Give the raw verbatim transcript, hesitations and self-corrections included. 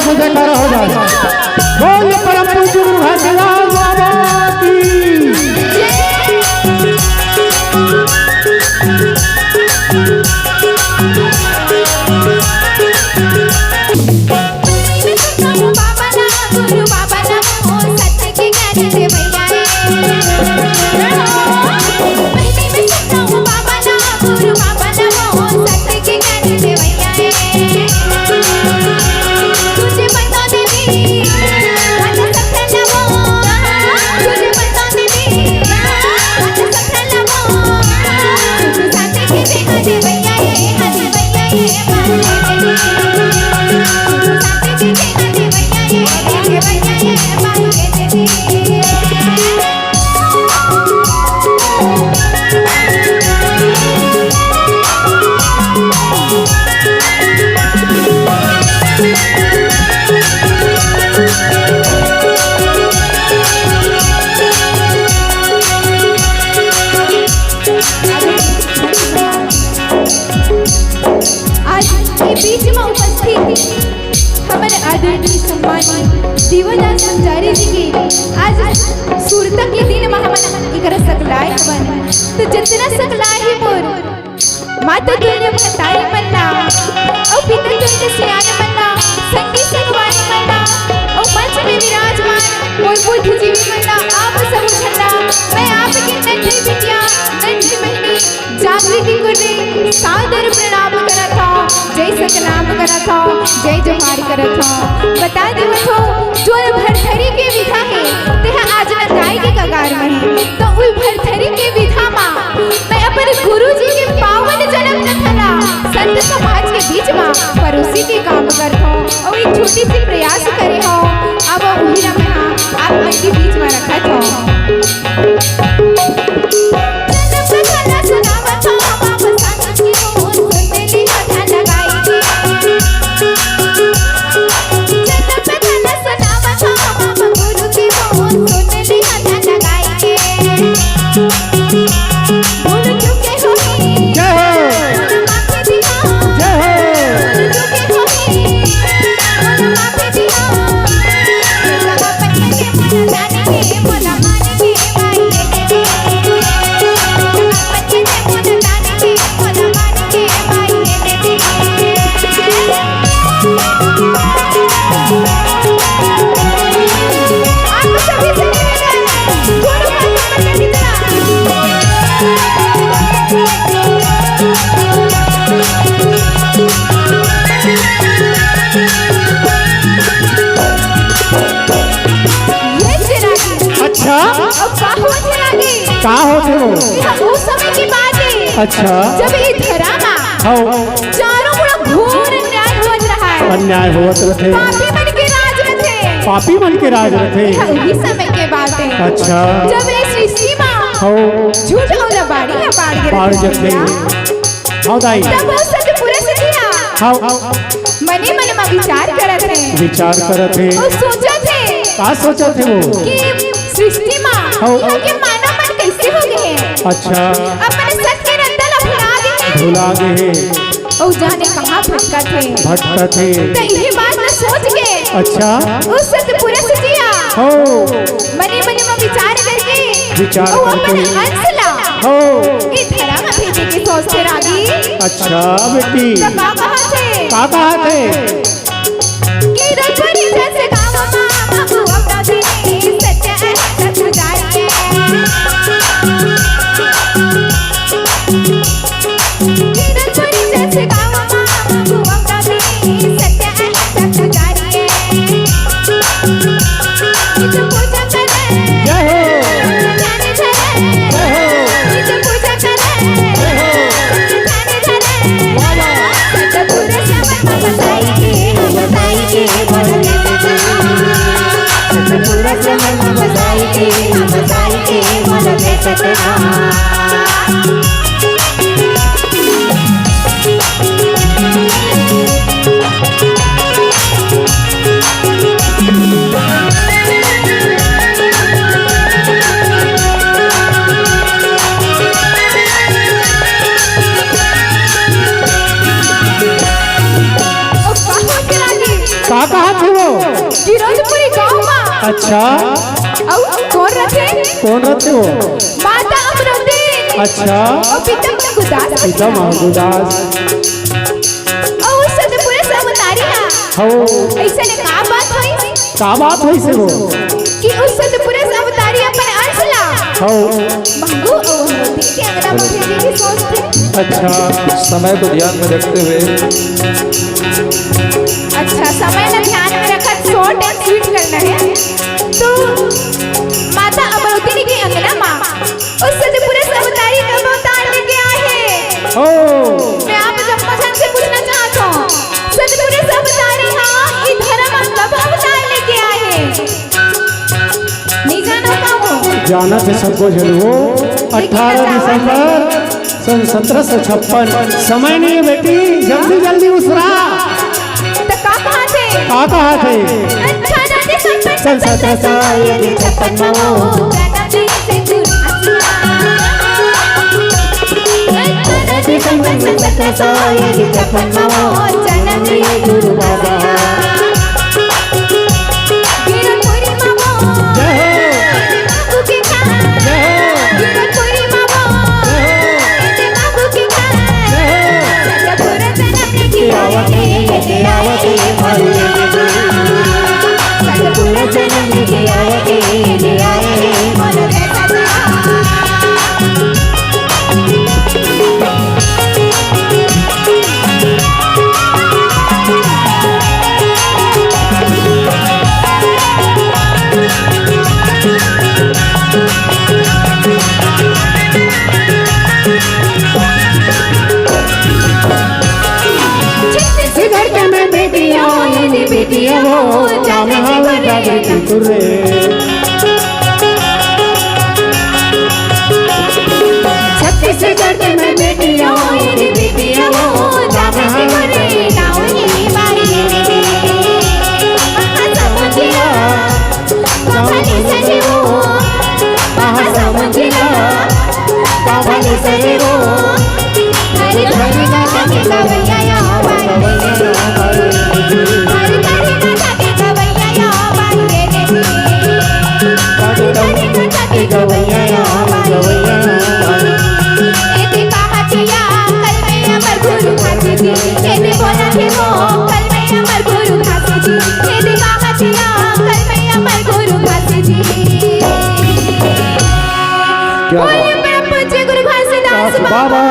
जयकारा हो जाए। बोल परम पूज्य गुरु घासीदास बाबा की। आज ये बीच में उपस्थित हमर आदरणीय सम्मानित देवदास संचारी जी के आज सुरता के दिन में हमन एकरा सकलाए हवन। तो जितना सकलाए हे मोर माता तुल्य महतारी मन ला, अउ पिता तुल्य सियान मन ला, संगी संगवारी मन ला, अउ मंच में विराजमान मोर बुद्धिजीवी मन ला, आप सब झन ला, मैं आपके नन्ही बिटिया, नन्ही बहिनी, जागृति कुर्री सादर प्रणाम करत हौं, जय सतनाम करत हौं, जय जोहार करत हौं। बता देवत हौं, जो भरथरी के विधा हे, तेहा आज नंदाए के कगार में हे। तो उही भरथरी के विधा मा मैं अपन गुरु जी के पावन जन्म कथा ला संत समाज के बीच मा परोसी के काम करत हौं। अउ एक छोटी सी प्रयास करे हौं, अब उही ला मैं हा आप मन के बीच मा रखत हौं। जय हो। जय हो। अच्छा। अब का होत हे आगे? का होत हे वो? ये उस समय के बात हे। अच्छा। जब ये धरा मा हाँ। चारों मुड़ा घोर अन्याय होत रहा हे। अन्याय होत रथे। पापी मन के राज रथे। पापी मन के राज रथे। ये उही समय के बात हे। अच्छा। जब ये सृष्टि मा हाँ। झूठ अउ लबाड़ी ह बाढ़ गे पाड़ रथे। जथे। हाँ दाई। तब वो सतपुरुष जी ह हाँ। मने मन मा विचार करत हे। विचार करत हे। अउ सोचत हे। का सोचत हे वो? कि सृष्टि मा हाँ। यहाँ के मानव मन कैसे हो गए हे? अच्छा। अपन सत के रद्दा ला भुला गए हे। भुला गए हे। अउ जाने कहाँ भटकत हे। भटकत हे। त इही बात ला सोच के अच्छा। उस सतपुरुष जी ह हाँ। मने मने मा विचार करके विचार अउ अपन करके। अंश ला हाँ। ए धरा मा भेजे के सोचथे रागी। अच्छा बेटी। त का कहत हे? का कहत हे? कि रघुवर जस गाँव मा बाबू अपना भी सत्य अहिंसक जाए। कि रघुवर जस गाँव मा बाबू अपना भी सत्य अहिंसक जाए। नित पूजा करे, जय हो। ध्यान धरे, जय हो। नित पूजा करे, जय हो। ध्यान धरे। वाह, वाह। सतपुरुष का कहत हे वो? अच्छा। अउ कोन रथे? कोन रथे वो? माता अमरौती। अच्छा। अउ पिता महंगूदास। पिता महंगूदास। अउ उस सतपुरुष अवतारी हा। हौ। अइसने का बात होइस? का बात होइस वो? कि उस सतपुरुष अवतारी अपन अंश ला। हौ। महंगू अउ अमरौती के अंगना म भेजे के सोचथे। अच्छा, समय को ध्यान में रखते हुए। अच्छा, समय ला ध्यान में रखत short and sweet करना है। तो माता अमरौती के अंगना मा उस सतपुरुष अवतारी कब अवतार लेके आए हैं? ओ। मैं आप जम्मो झन से पूछना चाहत हूँ, सतपुरुष अवतारी हा, ई धर्म मा कब अवतार लेके आए हैं? नहीं जाना का वो? जाना थे सबको झन वो, लेकिन अठारह बताओ। दिसंबर सन सत्रह सौ छप्पन। समय नहीं है बेटी, जल्दी जल्दी उसरा। तो का कहा थे? का कहा थे? अठारह दिसंबर सन सत्रह सौ छप्पन में वो। अठारह दिसंबर सन सत्रह सौ छप्पन में वो। जन्म लिए गुरु बाबा। जय हो। जय हो। छत्तीसगढ़ के मैं बेटिया, ये बेटिया वो, जाने के बने छत्तीसगढ़ के मैं बेटिया, ये बेटिया वो, जाने के बने नाव ये बारी। कहाँ समझिया, कहाँ नहीं सही वो, कहाँ समझिया, कहाँ नहीं सही वो। हर घड़ी ना जाके गवैया या बाई रे। हर घड़ी ना जाके गवैया या बाई रे। हर घड़ी ना जाके गवैया या बाई रे। एदे कहा थिया कल मैं अमर गुरु घासी जी। एदे बोला थे वो कल मैं अमर गुरु घासी जी। एदे कहा थिया कल मैं अमर गुरु घासी जी। क्या बोलिए बात। परम पूज्य गुरु घासीदास बाबा